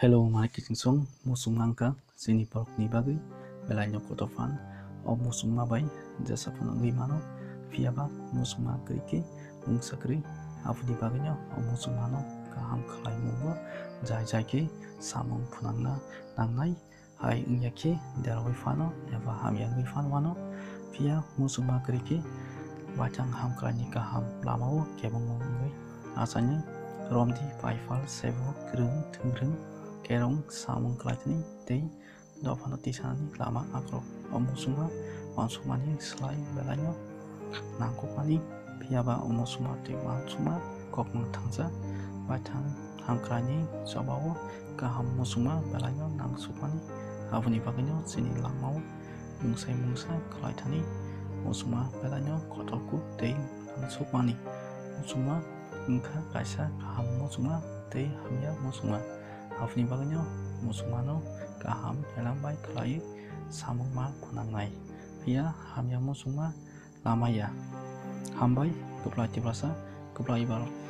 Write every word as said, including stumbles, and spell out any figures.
Hello, mai kiching song, muchungma wngkha chini borokni bagwi belaino kotor phan. O muchungma bai jesa phano wngwi mano, phiya ba muchungma kwrwi khe mungsa kwrwi. Aboni bagwino o muchungmano kaham khlai mungbo jai jai khe samung phunangna nangnai. Hai wngya khe derogwi phano eba hamya wngwi phano mano, phiya muchungma kwrwi khe baithang hamkraini kaham lamao kebengma wngwi achaini romdi, paipal, sebuk, kwrwng, thwngkwrwng, kerong samung khlaithani tei dophano tisanani lama akrok. O muchungma uansukmani slai belaino nangkukmani, phiya ba o muchungma tei uansukma kokmang thangsa baithang hamkraini chobao kaham muchungma belaino nangsukmani. Aboni bagwino chini langmao mungsai mungsa khlaithani muchungma belaino kotor kuk tei nangsukmani. Muchungma wngkha kaisa kaham muchungma tei hamya muchungma. Aboni bagwino muchungmano kaham phelang bai khlaiwi samung ma phunangnai, phiya hamya muchungma lamaya. Hambai, kwplai Tiprasa, kwplai Bharat.